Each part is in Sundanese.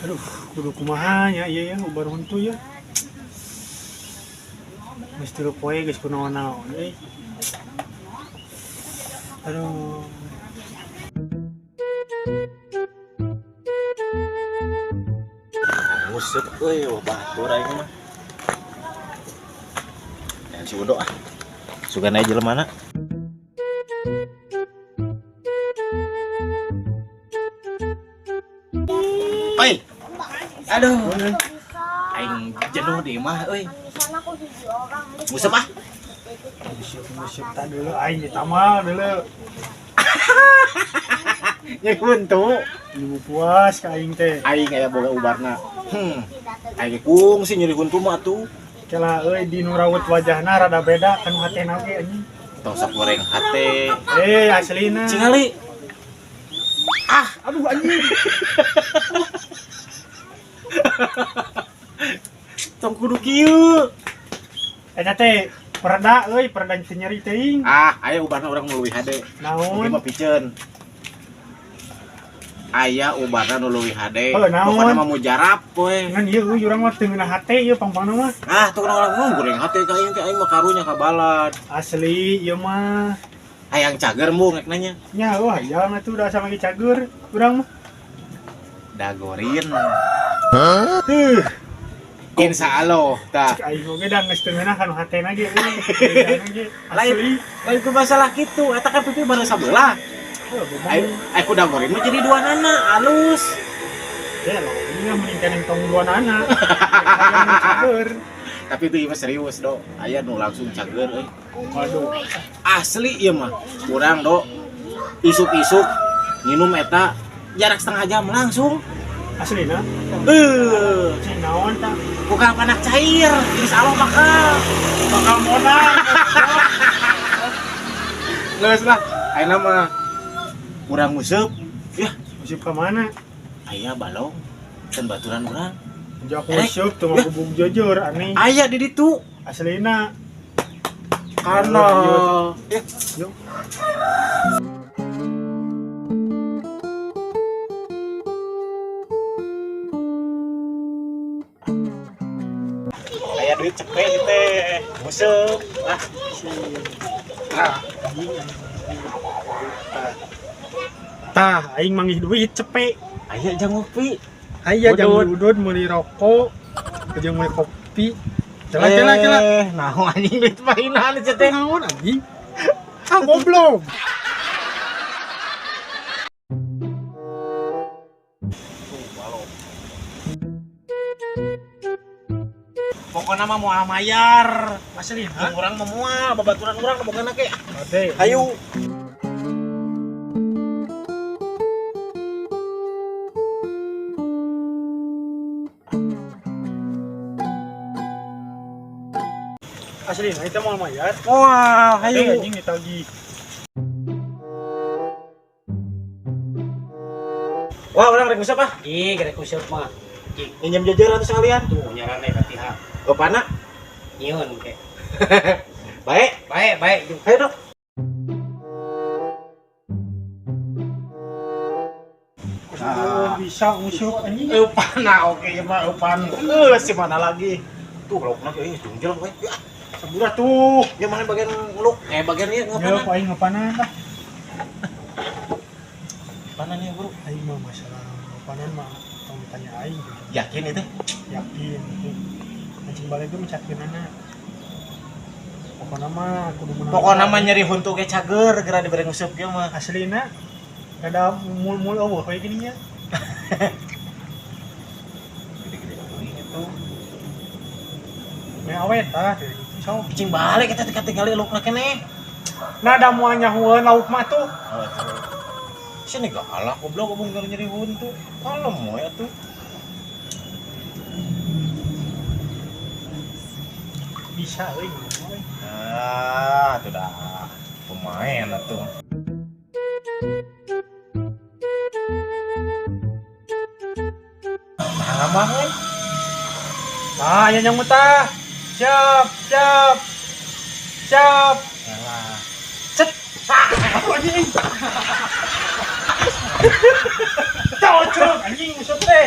Aduh, kudu kumaha nya ieu ya ubar huntu ya. Geus 3 poe geus kunaon-naon euy. Aduh. Nguseup euy, wah batur aing mah. Yang si Udo ah. Sugan aya jelema na. Oi. Aduh. Aing jenuh di imah euy. Nguseup ah. Nguseup tak dulu aing ditamal dulu. Nyeri huntu. Nunggu puas ka aing teh. Aing aya boga ubarna. Aing kungsi nyeri huntu mah atuh. Kela euy di nu raut wajahna rada beda kanu hatena oge anjing. Tong sok goreng hate. Eh, aslina. Cingali. Ah, aduh anjing. Tong kudu kieu. Eta teh pereda euy, pereda teu nyeri teuing. Ah, aya ubarna urang nu leuwih hade. Naon? Ieu mah piceun. Aya ubarna nu leuwih hade. Oh, naon? Pokona mah mujarab we. Ngan ieu euy urang mah teu ngeunah hate ieu pangpangna mah. Ah, tuh orang mah goreng hate ka aing teh aing mah karunya ka balad. Asli ieu mah. Hayang cager mung rek nanya. Nya wah hayang atuh da asa lagi cager urang mah. Dagorin. Heuh, Insya Allah tah. cek aing oge da geus teu ngeunah kanu hatena ge euy. Bedana ge. Lain Asli. lain ku masalah kitu, eta kan pipi baru sabelah. Heuh, beda. Aing aing ku dagorin mah jadi dua nana alus. Ya lo, ini mah mending keneng tong dua nana. Hayang cager. Tapi itu ieu mah serius, Do. Aya nu langsung cager euy. Waduh. Asli ieu mah. Kurang, Do. Isuk-isuk nginum eta jarak setengah jam langsung. Aslina. Eh, Cing naon tah? bukan panak cair, insya Allah bakal. Bakal modal. Geus lah, ayeuna mah urang nguseup. Ya, Nguseup ka mana? aya balong can baturan urang. Jok Erek. nguseup tuh mah kubung jujur aneh. Aya di ditu. Aslina. Kana. Ya, Yuk. Aya duit cepet ieu teh. Nguseup. Ah, Tah, anjing. Tah, aing manggih duit cepet. aya jang ngopi. Aya jang Udud. udud meuli rokok, jeung meuli kopi. Kela kela kela. Eh, naon anjing duit mainan ieu teh. Naon anjing? Ah goblok. Pokona mah moal mayar. Asli, Jeung urang mah moal, babaturan urang bogana ge. Ade. Hayu. Asli, nah itu moal mayar. Moal, Ade hayu. anjing ditagih. Wah, urang rek nguseup ah. Ih, gerek useup mah. Ih, Minjem jajar atuh sekalian. tuh nyarane ka pihak. Bapana. Nyieun ke. Baik. Baik, baik jeung Hayu, Dok. Ah, bisa nguseup anjing. Eupana oke ieu mah eupan. Eh, si mana lagi? Tuh laukna ge euy jungjel we. Ya, Sabura tuh. ya mana bagian ngeluk? Eh, bagian ieu Ya, ngapanan? aing ngapanan lah. Panan ya, Bro. Aing mah masalah ngapanan mah tong ditanya aing gitu. Yakin itu? Yakin gitu. Anjing balik ge mencatkeunana. Pokona mah kudu menang. Pokona mah nyeri huntu ge cager geura dibere nguseup ge mah. Aslina rada mul-mul eueuh we gini nya. Gede-gede teuing itu. Meh awet tah gitu. Sok. Cing balik eta teh katingali laukna keneh. Nah, da moal nyahueun lauk mah tuh. Oh, sini galak goblok ngomong gara nyeri huntu. Kalem we atuh. Bisa euy ngomong euy. Ah, atuh dah. Pemain atuh. Nah, mah we. Nah, aya yang tah. Siap, siap. Siap. Yalah. Cet. Ah, anjing. Cocok anjing useup teh.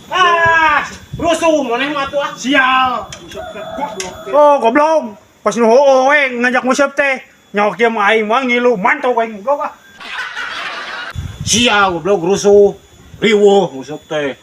Ah, rusuh maneh mah atuh ah. Sial. Useup teh goblok. Oh, goblok. Pas nu hoo we ngajak nguseup teh. Nyok kieu mah aing mah ngilu mantau aing goblok ah. Sia goblok rusuh. Riweuh nguseup teh.